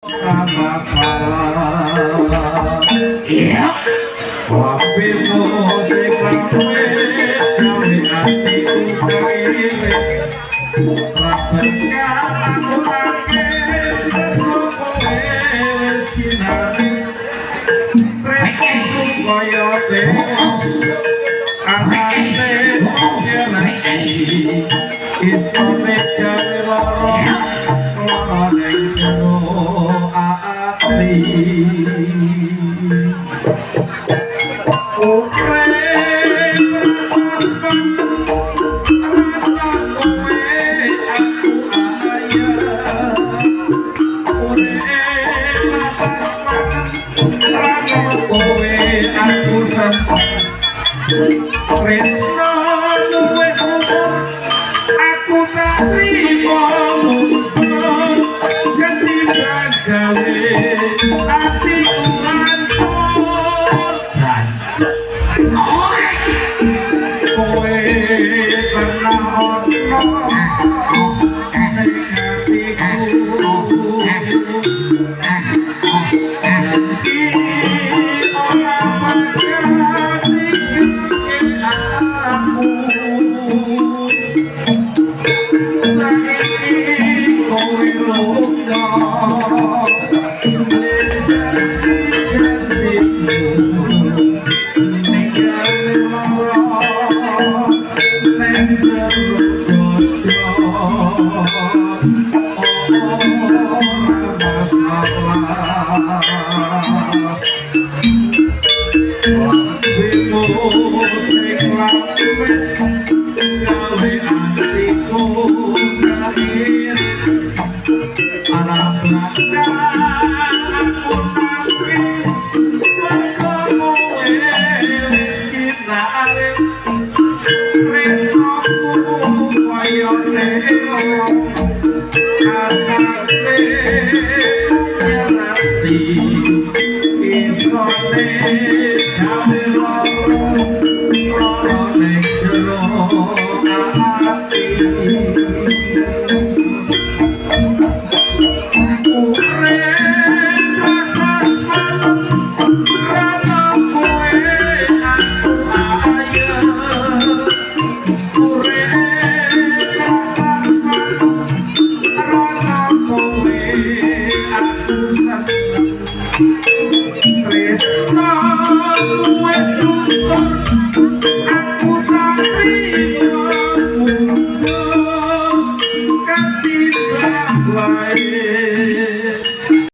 Masalah. Iya. Lambemu sing wis gawe atiku kairis. Ra berkah aku nangis mergo kowe wis kinaris. Tresnoku kaya telo anane ngerti isone gawe lara lara ning jero ati. Urip rasa rana kowe aku ayah. Urip rasa rana kowe aku seneng. Tresno wis luntur aku tak trimo mundur ketimbang gawe atiku hancur. Jancuk. Kowe pernah ono ning atiku janji ora bakal ninggalke aku. Saiki kowe lunga janji janjimu ninggalne lara ning jero dada. Ora masalah lambemu sing wis gawe atiku kairis. Ora bakal aku nangis mergo kowe wis kinaris. Tresnoku kaya telo anane ngerti isone gawe